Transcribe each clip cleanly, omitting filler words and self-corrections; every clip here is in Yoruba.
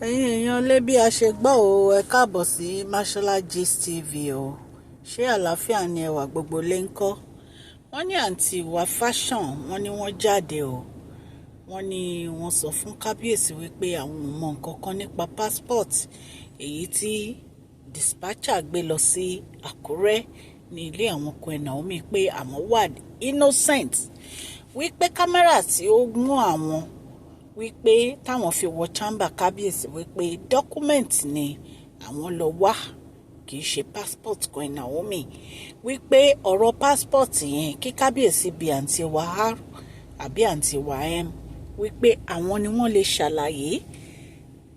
Ẹ̀yin èèyàn lé, bí a ṣe gbọ́ o, ẹ káàbọ̀ sí Mashola Gist TV o. Ṣé àlàáfíà ni ẹwà gbogbo lè ń kọ́? Wọ́n ní àǹtí wa Fashion, wọ́n ní wọ́n jáde o. Wọ́n ní wọ́n sọ fún kábíyèsí wípé àwọn ò mọ nǹkan kan nípa passport èyí tí dispatcher gbé lọ sí Àkúrẹ́ ní ilé àwọn Queen Naomi, pé àwọn wà innocent, wípé camera tí ó mú àwọn, wípé táwọn fi wọ chamber kábíyèsí, wípé document ni àwọn lọ wá, kì í ṣe passport Queen Naomi, wípé ọ̀rọ̀ passport yẹn, kí kábíyèsí bi àǹtí wa R àbí àǹtí wa M, wípé àwọn ni wọ́n lè ṣàlàyé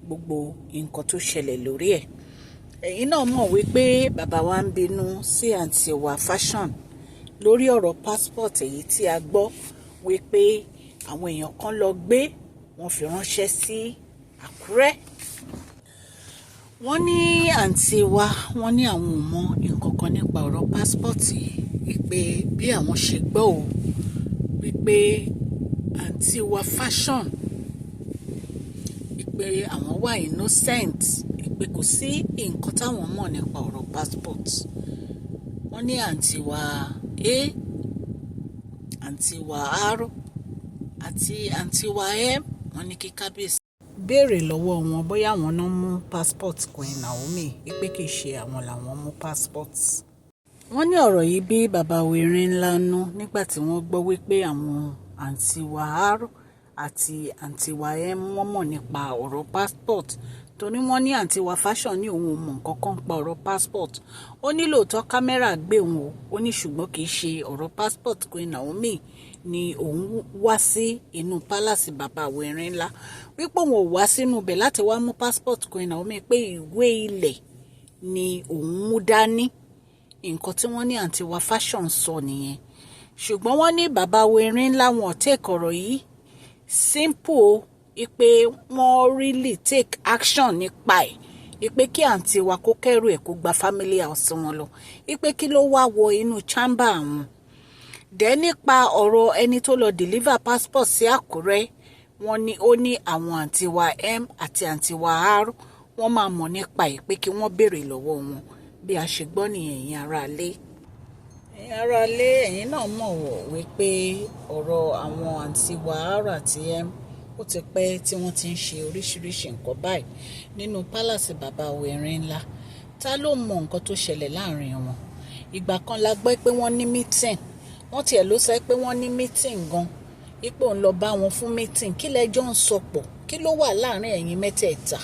gbogbo nǹkan tó ṣẹlẹ̀ lórí ẹ̀. Ẹ̀yin náà mọ̀ wípé bàbá wa ń bínú sí àǹtí wa Fashion lórí ọ̀rọ̀ passport èyí tí a gbọ́ wípé àwọn èèyàn kan lọ gbé, wọ́n fi ránṣẹ́ sí Àkúrẹ́. Wọ́n ní àǹtí wa, wọ́n ní àwọn ò mọ nǹkan kan nípa ọ̀rọ̀ passport yìí, wípé bí àwọn ṣe gbọ́ o, wípé àǹtí wa Fashion, wípé àwọn wà innocent, wípé kò sí nǹkan táwọn mọ̀ nípa ọ̀rọ̀ passport. Wọ́n ní àǹtí wa A, àǹtí wa R àti àǹtí wa M, wọ́n ní kí kábíyèsí béèrè lọ́wọ́ wọn bóyá àwọn náà mú passport Queen Naomi, wípé kì í ṣe àwọn làwọn mú passport. Wọ́n ní ọ̀rọ̀ yìí bí bàbá wẹ̀rin ńlá nú nígbà tí wọ́n gbọ́ wípé àwọn àǹtí wa R àti àǹtí wa M, wọ́n mọ̀ nípa ọ̀rọ̀ passport, torí wọ́n ní àǹtí wa Fashion ní òun ò mọ̀ nǹkan kan pa ọ̀rọ̀ passport. Ó ní lóòótọ́ camera gbé òun o, ó ní ṣùgbọ́n kì í ṣe ọ̀rọ̀ passport Queen Naomi ni òun wá sí inú palace bàbá wẹ̀rin ńlá, wípé òun ò wá sínú ibẹ̀ láti wá mú passport Queen Naomi, pé ìwé ilẹ̀ ni òun mú dání. Nǹkan tí wọ́n ní àǹtí wa Fashion sọ nìyẹn. Ṣùgbọ́n wọ́n ní bàbá wẹ̀rin ńlá, wọn take ọ̀rọ̀ yìí simple o, wípé wọ́n really take action nípa ẹ̀, wípé kí àǹtí wa kó kẹ́rù ẹ̀, kó gba family house wọn lọ, wípé kí ló wá wọ inú chamber àwọn dẹ́ nípa ọ̀rọ̀ ẹni tó lọ deliver passport sí Àkúrẹ́. Wọ́n ní ó ní àwọn àǹtí wa M àti àǹtí wa R, wọ́n máa mọ̀ nípa ẹ̀, pé kí wọ́n béèrè lọ́wọ́ wọn. Bí a ṣe gbọ́ nìyẹn, ẹ̀yin aráalé. Ẹ̀yin aráalé, ẹ̀yin náà mọ̀ wípé ọ̀rọ̀ àwọn àǹtí wa R àti M, ó ti pẹ́ tí wọ́n ti ń ṣe oríṣiríṣi nǹkan báyìí nínú palace bàbá wẹ̀rin ńlá. Ta ló mọ nǹkan tó ṣẹlẹ̀ láàrin wọn? Ìgbà kan la gbọ́ pé wọ́n ní meeting. Wọ́n tiẹ̀ ló sọ pé wọ́n ní meeting gan, ipò ń lọ bá wọn fún meeting. Kí lẹ́jọ́ ń sọ pọ̀? Kí ló wà láàrin ẹ̀yin mẹ́tẹ̀ẹ̀ta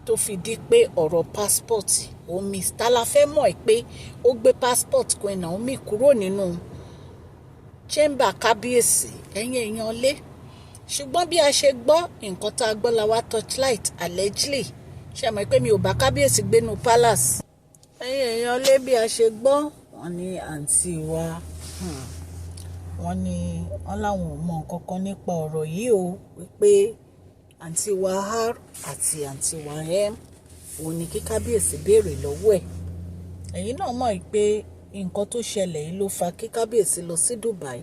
tó fi di pé ọ̀rọ̀ passport omi? Ta la fẹ́ mọ̀ pé ó gbé passport Queen Naomi kúrò nínú chamber kábíyèsí, ẹ̀yin èèyàn lé? Ṣùgbọ́n bí a ṣe gbọ́, nǹkan tá a gbọ́ la wá torchlight allegedly. Ṣe mọ̀ pé mi ò bá kábíyèsí gbénu palace. Ẹ̀yin èèyàn lé, bí a ṣe gbọ́, wọ́n ní àǹtí wa, wọ́n ní wọ́n láwọn ò mọ nǹkan kan nípa ọ̀rọ̀ yìí o, wípé àǹtí wa R àti àǹtí wa M, òun ni kí kábíyèsí béèrè lọ́wọ́ ẹ̀. Ẹ̀yin náà mọ̀ pé nǹkan tó ṣẹlẹ̀ yìí ló fa kí kábíyèsí lọ sí Dubai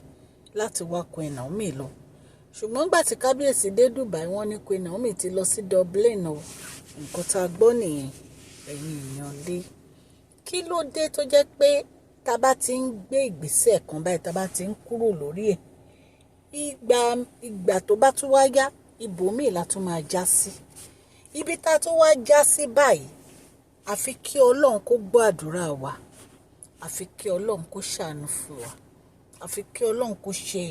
láti wá Queen Naomi lọ. Ṣùgbọ́n nígbà tí kábíyèsí dé Dubai, wọ́n ní Queen Naomi ti lọ sí Dublin o. Nǹkan tá a gbọ́ nìyẹn, ẹ̀yin èèyàn lé. Kí ló dé tó jẹ́ pé tá bá ti ń gbé ìgbésẹ̀ kan báyìí, tá bá ti ń kúrò lórí ẹ̀, ìgbà ìgbà tó bá tún wá yá, ibòmíì la tún máa já sí? Ibi tá a tún wá já sí báyìí, àfi kí Ọlọ́run kó gbọ́ àdúrà wa, àfi kí Ọlọ́run kó ṣàánú fún wa, àfi kí Ọlọ́run kó ṣe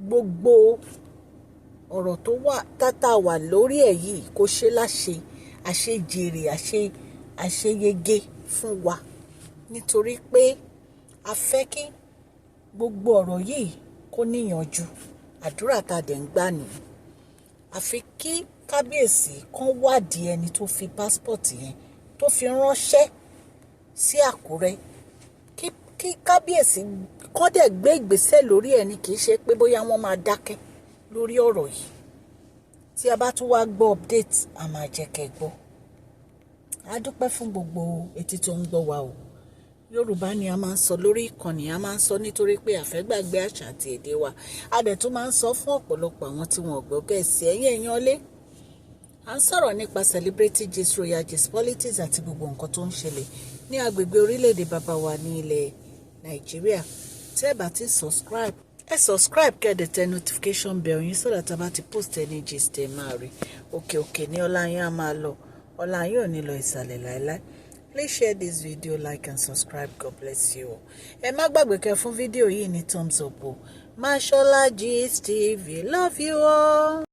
gbogbo ọ̀rọ̀ tó wà tátà wà lórí ẹ̀ yìí, kó ṣe láṣẹ àṣejèrè, àṣeyege fún wa, nítorí pé a fẹ́ kí gbogbo ọ̀rọ̀ yìí kó níyanjú. Àdúrà tá a dẹ̀ ń gbà nìyẹn. Àfi kí kábíyèsí kan wádìí ẹni tó fi passport yẹn tó fi ránṣẹ́ sí Àkúrẹ́, kí kábíyèsí kán dẹ̀ gbé ìgbésẹ̀ lórí ẹ̀ ní. Kì í ṣe pé bóyá wọ́n máa dákẹ́ lórí ọ̀rọ̀ yìí. Tí a bá tún wá gbọ́ update, a máa jẹ́ kẹ́ gbọ́. A dúpẹ́ fún gbogbo etí tó ń gbọ́ wa o. Yorùbá ni a máa ń sọ lórí ìkànnì. A máa ń sọ nítorí pé a fẹ́ gbàgbé àṣà àti èdè wa. A dẹ̀ tún máa ń sọ fún ọ̀pọ̀lọpọ̀ àwọn tí wọ́n ò gbọ́ Gẹ̀ẹ́sì. Ẹ̀yin èèyàn lé. À ń sọ̀rọ̀ nípa celebrity gist, royal gist, politics àti gbogbo nǹkan tó ń ṣẹlẹ̀ ní agbègbè orílẹ̀-èdè bàbá wa ní ilẹ̀ Nàìjíríà. Tẹ́ ẹ bá ti subscribe, ẹ subscribe, kẹ́ ẹ dẹ̀ tẹ notification bell yín so that a bá ti post any gist, ẹ máa rí. Òkè òkè ní ọlá yín á máa lọ, ọlá yín ò ní lọ ìsàlẹ̀ láéláé. Please share this video, like and subscribe. God bless you. Ẹ má gbàgbé kẹ́ fún fídíò yìí ní thumbs up o. Mashola Gist TV love you all.